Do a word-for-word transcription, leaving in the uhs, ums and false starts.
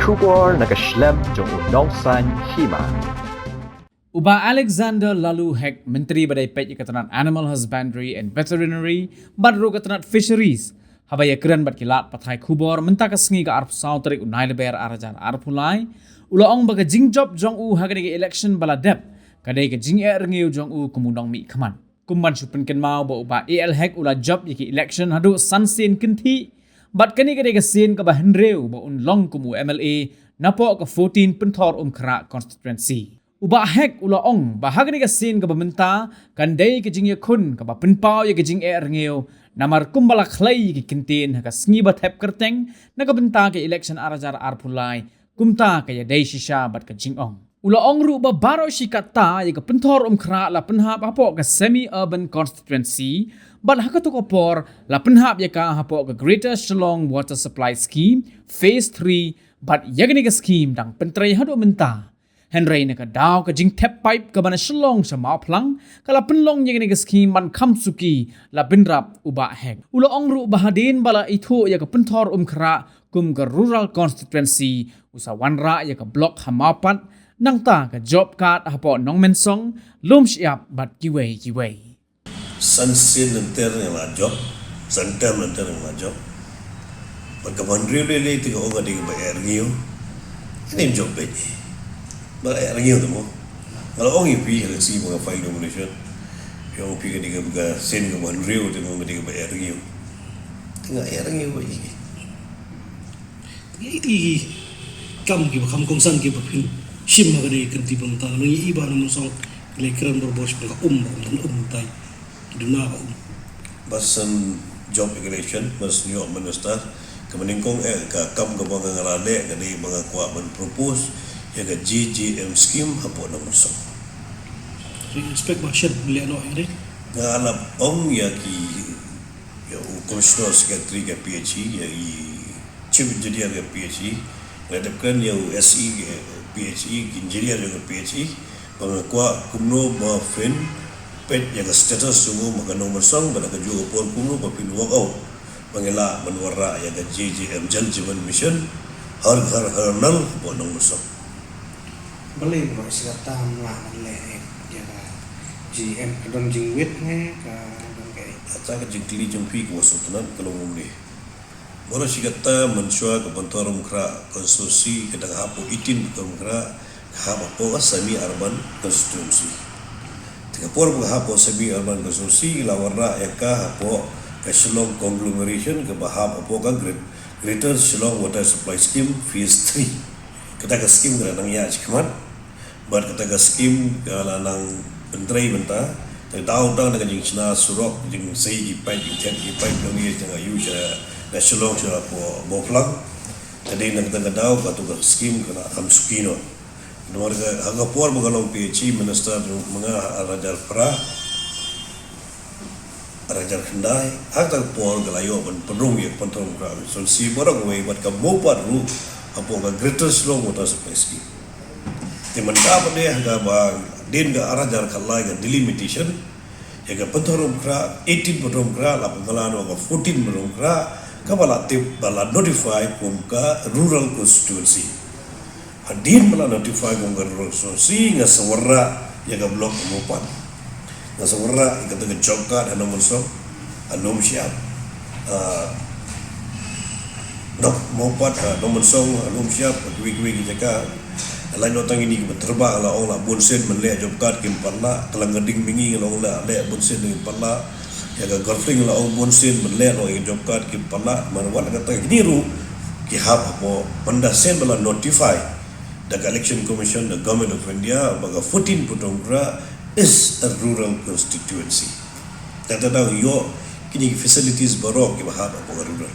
Khubor na ka shlem jong u Nongsaiñ Hima. U Bah Alexander Laloo Hek, Myntri ba dei peit ïa ka tnat Animal Husbandry and Veterinary, bad ruh ka tnat Fisheries, haba ïakren bad ki lad pathai khubor mynta ka sngi ka arphew saw tarik u Nailaber ar hajar arphew lai, u la ong ba ka jingjop jong u ha kane ka election ba la dep ka dei ka jingeh rngiew jong u kum u nongmihkhmat. Kum ban shu pynkynmaw ba u Bah A L Hek u la jop ïa ki election haduh san sien kynthih, bad kane ka dei ka sien kaba hynriew ba un long kum u M L A napoh ka fourteen Pynthorumkhrah constituency. U Bah Hek u la ong ba ha kane ka sien kaba mynta kan dei ka jingïakhun kaba pynpaw ïa ka jingeh rngiew, namar kumba la khlei ïa ki kyntien ha ka sngi ba thep kyrteng na ka bynta ka election ar hajar arphew lai, kumta ka ïadei shisha bad ka jingong. U la ong ruh ba baroh shi katta ïa ka Pynthorumkhrah la pynhap hapoh ka semi urban constituency, bad ha kato ka por la pynhap ïa ka hapoh ka Greater Shillong Water Supply Scheme Phase three, bad ïa kane ka scheme dang pyntrei haduh mynta. Hynrei na ka daw ka jingthep pipe kaba na Shillong sha Mawphlang, ka la pynlong ïa kane ka scheme ban kham suki, la bynrap u Bah Hek. U la ong ruh ba hadien ba la ithuh ïa ka Pynthorumkhrah kum ka rural constituency, u sa wanrah ïa ka block ha Mawpat, nangta ka job card hapoh Nongmensong, Lumshyiap bad kiwei kiwei. San sien lynter nga la jop, san term lynter nga la jop. Bad kaba hynriew lei lei te ka ong ka dei kaba eh rngiew. Ka dei jop beit. Ba eh rngiew te mo. Nga la ong ïa phi ha ka sngi ba nga file nomination. Phi ong phi ka dei kaba, ka sien kaba hynriew te ka ong ka dei kaba eh rngiew. Te nga eh rngiew beit. Ïa ki kam kiba kham kongsan kiba phin shim ha kane ka kynti ba mynta, ngi i ba na Nongmensong ki la kren bor bor sha ka um, ba um, um tai. Ki duna ka um. Ba san jop election, ba san ïoh minister, kaba nyngkong eh ka kam kaba nga la leh ka dei ba nga kwah ban propose ïa ka J J M scheme hapoh Nongmensong. So you expect ba shet leh noh ïa ka dei? Nga la ong ïa ki, ïa u Commissioner Secretary ka P H E, ïa i Chief Engineer ka P H E, nga dep kren ïa u S E ka P H E, ki engineer ka P H E, ba nga kwah kumno ba phin peit ïa ka status jong u ma ka Nongmensong, bad ha kajuh ka por kumno ba phin work out ba ngi lah ban wanrah ïa ka J J M, Jal Jeevan Mission, Har Ghar Har Nal hapoh Nongmensong. Balei ba shi katta ym lah ban leh ïa ka J J M, ka don jingwit ne ka don kaei? Kata ka jingkylli jong phi ka wa sngewtynnat ka long kumne. Baroh shi katta mynshuwa ka Pynthorumkhrah constituency ka dang hap hapoh eighteen Pynthorumkhrah, ka hap hapoh ka semi urban constituency. Te ka por ba ka hap hapoh semi urban constituency, la wanrah ïa ka hapoh ka Shillong conglomeration kaba hap hapoh ka Great-, Greater Shillong Water Supply Scheme Phase three. Kata ka scheme ka la nang ïaid shakhmat. Bad kata ka scheme ka la nang pyntrei mynta. Te daw tang da ka jingshna surok, jingsei ki paip, jingthied ki paip jong ngi, te nga ïohi sha na Shillong sha hapoh Mawphlang. Te dei na kata ka daw katu ka scheme ka la kham suki noh. Namar ka, ha ka por ba nga long P H E minister jong nga ha ar hajar phra, ar hajar khyndai, ha kata ka por ka la ïoh ban pynrung ïa ka Pynthorumkhrah constituency baroh kawei bad ka Mawpat ruh hapoh ka Greater Shillong Water Supply Scheme. Te mynta pat de ha kaba dien ka ar hajar khatlai ka delimitation, ïa ka Pynthorumkhrah, eighteen Pynthorumkhrah la pynkylla noh ka fourteen Pynthorumkhrah, kaba la tip ba la notify kum ka rural constituency. Hadien ba la notify kum ka rural constituency, nga sa wanrah ïa ka block Mawpat. Nga sa wanrah ïa kata ka job card ha Nongmensong, ha Lumshyiap, ha Nong-, Mawpat, ha Nongmensong, ha Lumshyiap, ha kiwei kiwei ki jaka. Lait noh tang ïa kine kiba tyrba, la ong la bun sien ban leh job card kim pat lah, ka Laitumkhrah mynta nga la ong la leh bun sien kim pat lah. Ïa ka Golf Link la ong bun sien ban leh noh ïa ka job card kim pat lah, namar wat la kata kine ruh ki hap hapoh, mynta sien ba la notify da ka Election Commission, da Government of India, ba ka fourteen Pynthorumkhrah is a rural constituency. Kata daw ïoh kine ki facilities baroh kiba hap hapoh ka rural.